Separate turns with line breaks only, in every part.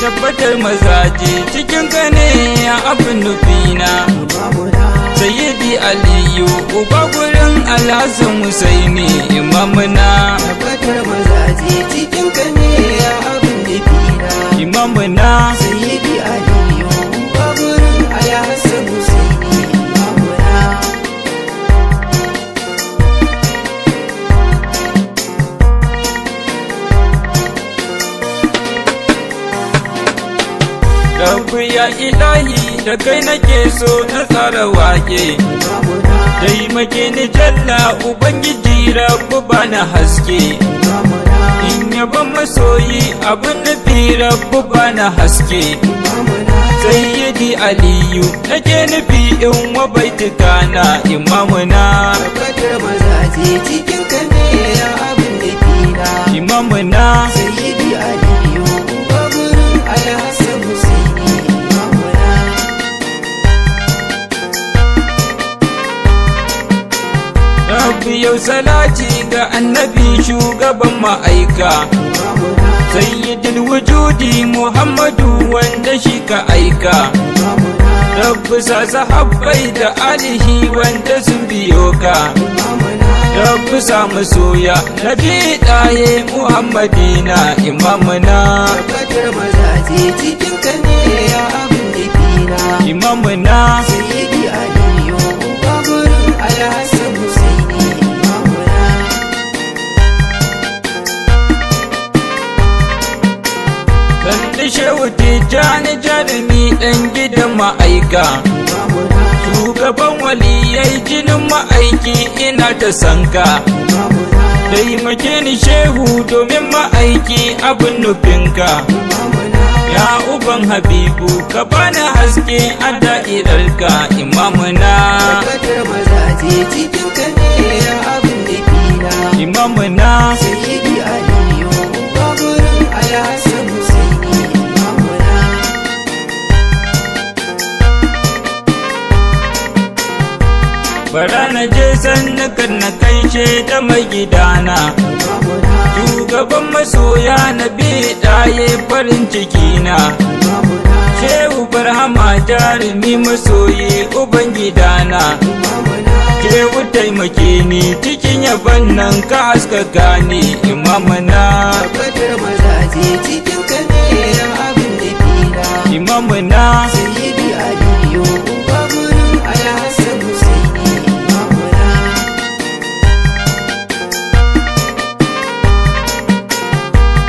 Tabbatar mazaje cikin ka ne abin nufina. Sayyidi Aliyu uba gurin Alhassan Husaini imamuna.
Tabbatar mazaje cikin ka ne abin nufina.
Imamuna.
Sayyidi Aliyu uba gurin Alhassan Husaini imamuna.
Rabbi ya ilahi, da kai nake so na tsara wake.
Imamuna.
Taimake ni jalla Ubangiji, Rabbu bana haske.
Imamuna.
In yaban masoyi abin nufi, Rabbu bana haske.
Imamuna.
Sayyidi Aliyu nake nufi in wabaitukana imamuna.
Tabbatar mazaje cikin ka ne abin nufina.
Imamuna.
Sayyidi Aliyu uba gurin Alhassan Husaini imamuna.
Rabbi yau salati ga annabi shugaban ma'aika.
Imamuna.
Sayyidul wujudi Muhammadu wanda shi ka aika.
Imamuna.
Rabbi sa sahabbai da alihi wanda sun biyo ka.
Imamuna.
Rabbi sa masoya Nabi ɗaye Muhammadina imamuna.
Tabbatar mazaje cikin ka ne abin nufina.
Imamuna.
Sayyidi Aliyu uba gurin Alhassan Husaini imamuna.
Sanda Shehu Tijjani jarumi ɗan gidan ma'aika.
Imamuna.
Shugaban waliyai jinin ma'aiki ina ta sanka.
Imamuna.
Taimake ni shehu domin ma'aiki abin nufinka.
Imamuna.
Ya uban Habibu, ka bani haske a da'irarka imamuna.
Tabbatar mazaje cikin ka ne abin nufina.
Imamuna.
Sayyidi Aliyu uba gurin Alhassan Husaini imamuna.
Bara na je sannukan na kai da mai gidana.
Imamuna.
Shugaban masoya na bi ɗaye farin cikina.
Imamuna.
Shehu Barhama jarumi masoyi uban gidana.
Imamuna.
Shehu taimake ni cikin yaban nan ka haskaka ni imamuna.
Tabbatar mazaje cikin ka ne abin nufina.
Imamuna.
Sayyidi Aliyu uba gurin Alhassan Husaini imamuna.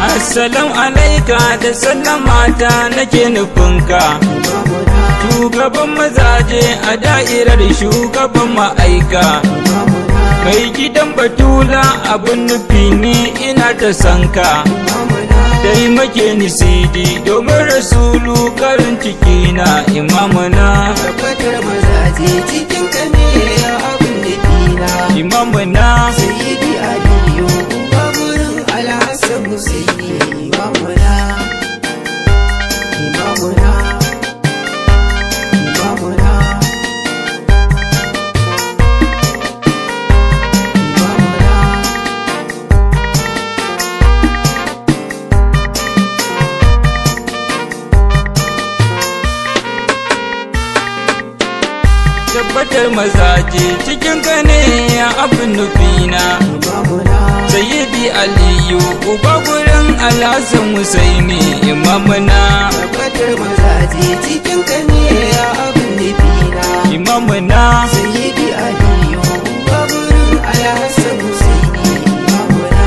Assalam alaika da sallama ta nake nufinka.
Imamuna.
Shugaban mazaje a da'irar shugaban ma'aika.
Imamuna.
Mai gidan Batula abin nufi ni ina ta sanka.
Imamuna.
Taimake ni sidi domin rasulu karin cikina imamuna.
Tabbatar mazaje cikin ka ne abin nufina.
Imamuna.
Sayyidi Aliyu uba gurin Alhassan Husaini imamuna. Imamuna. Imamuna. Imamuna.
Tabbatar mazaje cikin ka ne abin nufina.
Imamuna.
Sayyidi Aliyu uba gurin Alhassan Husaini imamuna.
Tabbatar mazaje cikin ka ne abin nufina.
Imamuna.
Sayyidi Aliyu uba gurin Alhassan Husaini imamuna.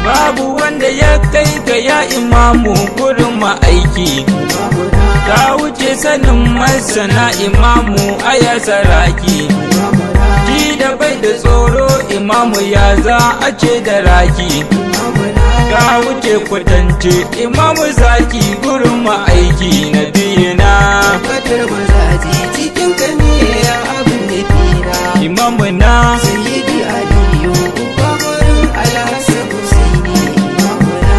Babu wanda ya kai ka ya imamu gurin ma'aiki.
Imamuna.
Ka wuce sanin masana imamu aya saraki.
Imamuna.
Ji da bai da tsoro imamu ya za a ce da raki.
Imamuna.
Ka wuce kwatance imamu zaki gurin ma'aiki na biyuna.
Tabbatar mazaje cikin ka ne abin nufina.
Imamuna.
Sayyidi Aliyu uba gurin Alhassan Husaini imamuna.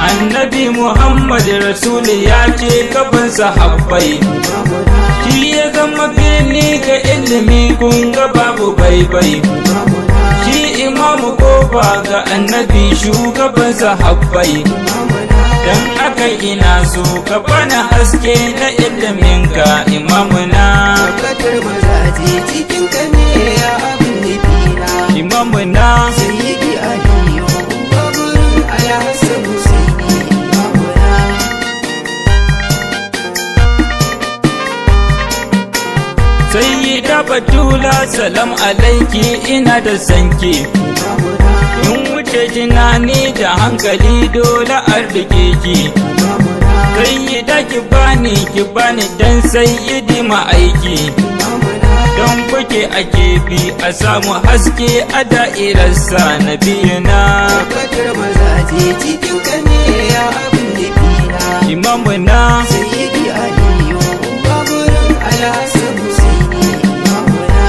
Annabi Muhammad Rasul ya ce gaban sahabbai.
Imamuna.
Shi ya zama fili ga ilimi kun ga babu baibai.
Imamuna.
Shi imamu kofa ga annabi shugaban sahabbai.
Imamuna.
Dan aka ina so ka bani haske na iliminka imamuna.
Tabbatar mazaje cikin ka ne ya abin nufina.
Imamuna.
Sayyidi Aliyu, uba gurin Alhassan Husaini, imamuna.
Sayyida Batula salam alaiki ina da sanki.
Imamuna.
In wuce tunani da hankali dole arziki ki.
Imamuna.
Sayyida ki bani ki bani dan sayyidi ma'aiki.
Imamuna.
Don kuke ake bi a samu haske a da'irarsa na biyuna.
Tabbatar mazaje cikin ka ne ya abin nufina.
Imamuna.
Sayyidi Aliyu, uba gurin Alhassan Husaini, imamuna.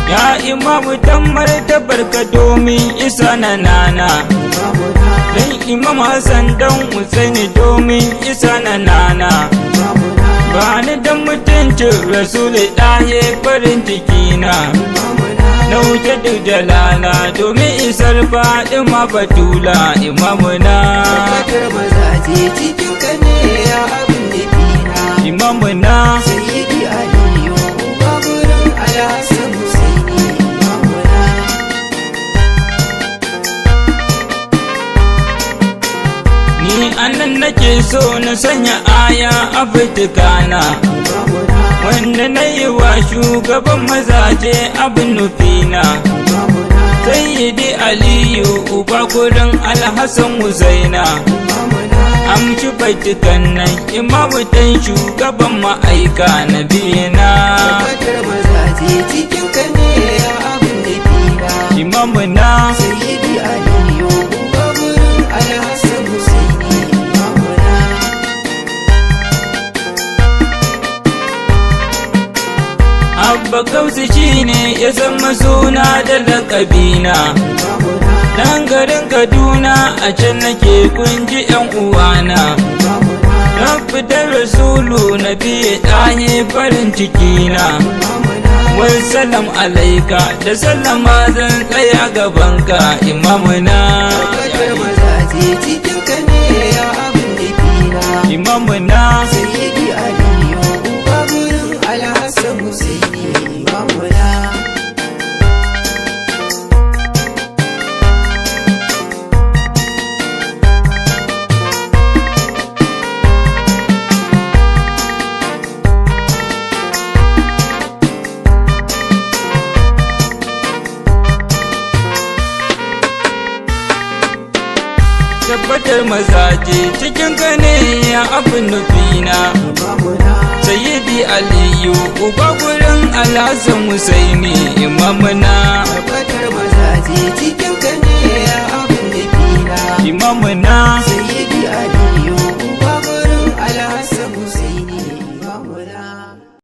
Ya imamu dan martabarka domin isa na nana.
Imamuna.
Dan imam Hassan dan Husaini domin isa na nana.
Imamuna.
Ba ni dan mutuncin Rasulu ɗaye farin cikina.
Imamuna.
Na wuce duk jalala domin isar Fatima Batula imamuna.
Tabbatar mazaje cikin ka ne ya abin nufina.
Imamuna.
Sayyidi Aliyu, uba gurin Alhassan Husaini, imamuna.
Ni anan nake so na sanya aya a fitikana.
Imamuna.
Wanda na yi wa shugaban mazaje abin nufina.
Imamuna.
Sayyidi Aliyu uba gurin Alhassan Husaina.
Imamuna.
Amshi baitukan nan imamu dan shugaban ma'aika na biyana.
Tabbatar mazaje cikin ka ne ya abin nufina.
Imamuna.
Sayyidi Aliyu, uba gurin Alhassan Husaini, imamuna.
Abba Kausu shine ya zama suna da lakabina.
Imamuna.
Dan garin Kaduna a can nake kunji yan uwana.
Imamuna.
Na fitar Rasulu na biye ɗaye farin cikina.
Imamuna.
Wassalam alaika da sallama zan tsaya gabanka imamuna.
Tabbatar mazaje cikin ka ne ya abin nufina.
Imamuna.
Sayyidi Aliyu, uba gurin Alhassan Husaini, imamuna.
Tabbatar mazaje cikin ka ne ya abin nufina.
Imamuna.
Sayyidi Aliyu uba gurin Alhassan Husaini imamuna.
Tabbatar mazaje cikin ka ne ya abin nufina.
Imamuna.
Sayyidi Aliyu, uba gurin Alhassan